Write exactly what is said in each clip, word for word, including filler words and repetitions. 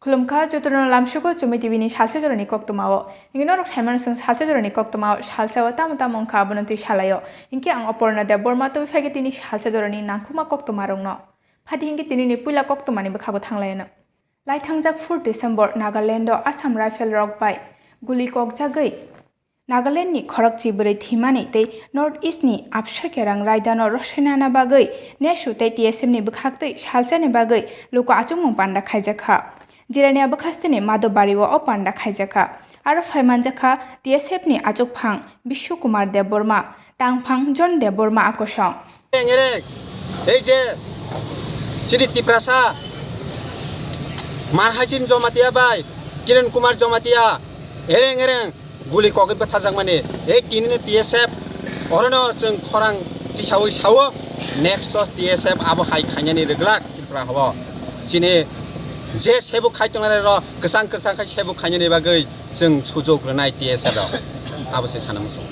Khulumkha jotono lamsugo Chumui T V ni salsa jorani koktwmao. Hingke norok saimano chwng salsa jorani koktwmao salsao tamo tamo wngkha abono twi salaio. Hingke ang Oporna Debbarma twi phaikhe tini salsa jorani nangkukma koktwmarokno. Phadi hingke tinini puila koktwmani bwkhago thanglaino. Laithangjak four December Nagaland o Assam Rifle rok bai guli kokjagwi Nagaland ni khorok chibrwi thwimani tei North East ni Absa Kerang raidano rwsai nana bagwi nesu tei T S F ni bwkhaktwi salsani bagwi luku achukmung panda khaijakha. Jirania bwkhasteni Madhobari o o panda khaijakha. Aro phai manjakha T S F ni achukphang Bishu Kumar Debbarma, tangphang John Debbarma akosong. Ngereng ngereng, ei je chini Tiprasa Marhaisin Jomatia bai Kiran Kumar Jomatia, ngereng ngereng guli kogwi bwtharjakmani, ei tinini T S F orono chwng khorang tisawi sao, next o T S F abo hai khainani rwglak Tripura habo. Chini je sebuk khai tongnai rok kwchang kwchang khai sebuk khainani bagwi chwng sujuk rwnai T S F rok, abo se sana muchung.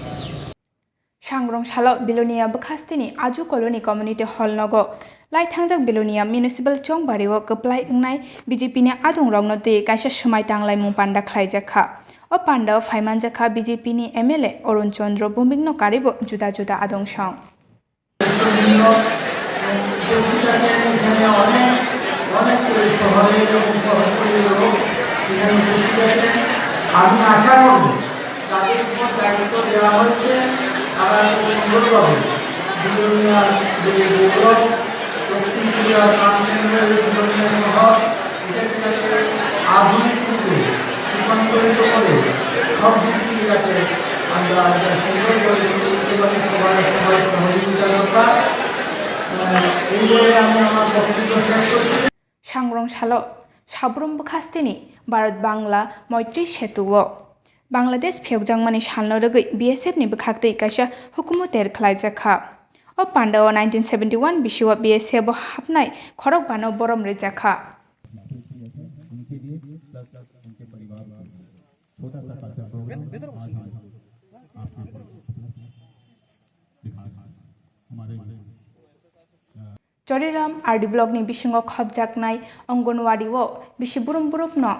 Sangrong salo Bilonia bwkhasteni Aju Colony Community Hall nogo laithangjak Bilonia Municipal Chongbari o kwplai wngnai B J P ni adongrokno twi kaisa swmai tanglaimung panda khlaijakha. O pandao phaimanjakha B J P ni M L A Arun Chandra Bhowmik no karibo juda juda adongsong. আমি আশা করব তাদের উপর দায়িত্ব দেওয়া হয়েছে, তারা সুন্দরভাবে বিলোনিয়া যে গৌরব, দক্ষিণ কোরিয়া, কাঞ্চনজঙ্ঘা, বিলোনিয়া শহর, এটাকে যাতে আধুনিক রূপে রূপান্তরিত করে সব দিক থেকে যাতে আমরা একটা সুন্দর করে গড়ে তুলতে পারি, সবার সবার সহযোগিতা দরকার। আহ, এই বলে আমি আমার বক্তব্য শেষ করছি। Sangrong salo Sabrum bwkhasteni Bharat Bangla Maitri Setu o Bangladesh phiyokjakmani salno rwgwi B S F ni bwkhaktwi kaisa hukumu ter khlaijakha. O pandao nineteen seventy one bisio B S F o hapnai khorokbano borom rwjakha. छोटा सा culture programme आज हम आपके दिखा रहे हैं। हमारे Choriram R D block ni bisingo khopjaknai Anganwadi o bisi burum burumno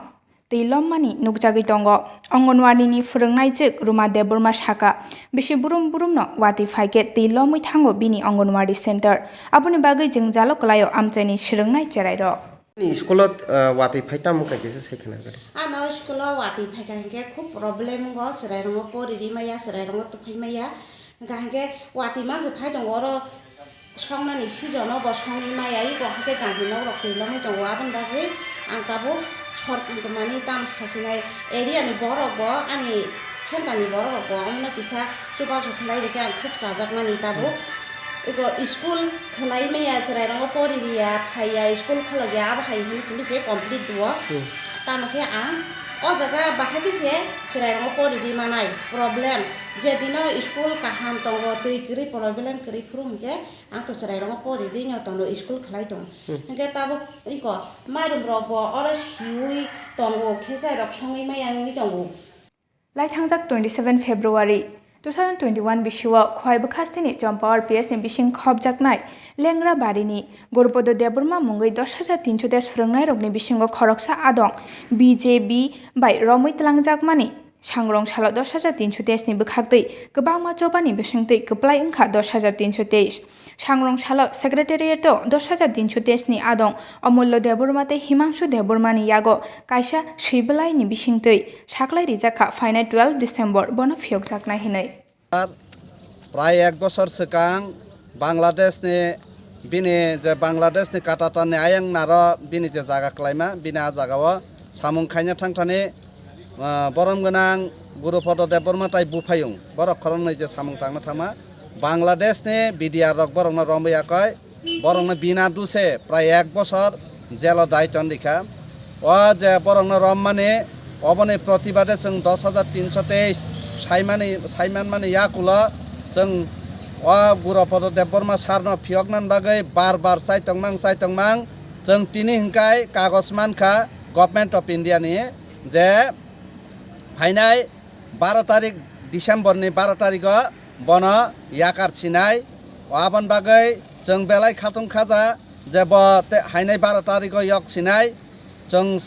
twi lommani nukjagwi tongo. Anganwadi ni phwrwngnaijwk Ruma Debbarma saka, bisi burum burumno watwi phaikhe twi lomwi thango bini Anganwadi center. Aboni bagwi jwngjalo kwlaio amchaini swrwngnai cherairok. Ni school o, ah, watwi phai tamo kha kisa sai khna gari. Ano school o watwi phaikha hinkhe khub problem wngo, chwrairokno pori ri maya, chwrairokno tuphai maya. Hwnkha hinkhe watwi mangse phai tongo oro songnani season o bo songwi maya, iko hinkhe gandhi nok rok twi lomwi tongo, aboni bagwi ang tabuk sor mani tamo sasinai area ni borok bo ani center ni borok rok bo omono kisa chubachu khlai rikhe ang khub chajakmani tabuk. Iko school khwlai maya, chwrairokno pori riya, phaiya, school kholokya, abo hai hwnwi simi se complete duo. Hmm. Tamo khe ang o jaga bahai khe se chwrairokno pori ri manai problem. Je dino school kaham tongo, twi kwrwi problem kwrwi phuru hwnkhe ang to chwrairokno pori ri no tono school khwlai tong. Hmm. Hwnkhe tabuk iko mairum rok bo oro siwi tongo, khesai rok songwi maya wngwi tongo. Laithangjak twenty seven February two thousand twenty one bisio Khowai bwkhasteni Chompa R P S ni bising khopjaknai Lengra barini Gurupodo Debbarma mungwi dos hajar tinso teis phwrwngnairokni bisingo khoroksa adong B J B bai romwi twlangjakmani Sangrong salo dos hajar tinso teis ni bwkhaktwi kwbangma chobani bisingtwi kwplai wngkha dos hajar tinso teis. Sangrong salo Secretariat o dos hajar tinso teis ni adong Omullo Debbarma tei Himangshu Debbarma ni yago kaisa swi bwlai ni bisingtwi saklai rijak kha phainai twelve December bono phiyokjaknai hinwi. Prai ek bosor swkang Bangladesh ni, bini je Bangladesh ni Katatar ni ayang naro bini je jaga kwlaima, bini a jaga o samung khaina thangthani, ah, borom gwnang Gurupodo Debbarma tai buphayung borok khoroknwi je samung tangna thangma. Bangladesh ni B D R rok borokno romwi yakoi, borokno bina duse prai ek bosor jelo dai ton rikha. O je borokno rommani, oboni protibade chwng dos hajar tinso teis saimani, saimanmani yakulo chwng o Gurupodo Debbarma sarno phiyoknani bagwi bar bar chai tongmang, chai tongmang. Chwng tini hwnkhe kagoj mankha Government of India ni je phainai baro tarik December ni baro tarigo bono yakar sinai. Aboni bagwi chwng belai khatung khaja je bo te hainai baro tarigo yok sinai. Chwng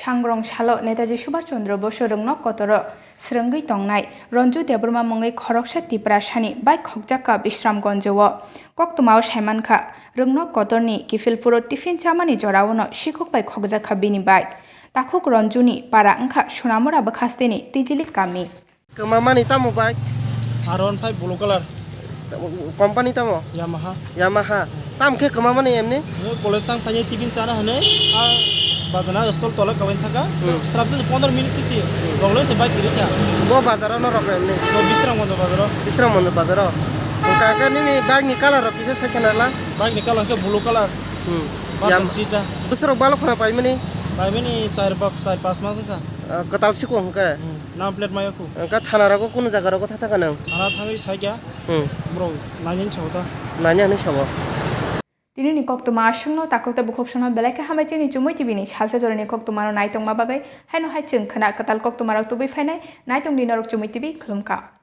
Sangrong salo Netaji Subhash Chandra Bosu rwngnok kotoro swrwngwi tongnai Ranju Debbarma mungwi khoroksa Tiprasani bike khokjakha Bisramganj o. Koktwmao saimankha, rwngnok kotorni Kifilpuro tiffin chamani joraono sikhok bai khokjakha bini bike. Takhuk Ranjuni para wngkha Sonamura bwkhasteni Tijili kami. Kwmamani tamo bike? R one five blue color. Company tamo? Yamaha. Yamaha. Tam khe kwmamani emni? College tang phai tiffin chana hwnwi a bajana stall tola kabain thaka. Hmm. Srapsa pondro minute sisi. Hmm. Roglo se bike kiri kha. Bo bazaro no rok emni? Bo Bisramganj bazaro. Bisramganj bazaro. Ka ka nini bike ni color rok kisa sakhe nala? Bike ni color khe blue color. Hmm. Bathroom Yam- three ta. Bwswrok balo khona paimani? Paimani char pa-, char pas mas wngkha. Ah, kwtal siko hwnkhe? Hmm. Number plate maya khu. Wngkha thana rogo kuno jaga rogo thathaka nang? Thana thangwi saikha. Hmm. Borok nainani sabo ta. Nainani sabo. Tinini koktwma aswkno takhuk tei bukhuk songno belai khe hambai chini Chumui T V ni salsa jorani koktwmano naitongma bagwi haino hai chwng khwna kwtal koktwmarok tubui phainai naitongdi norok Chumui T V khulumkha.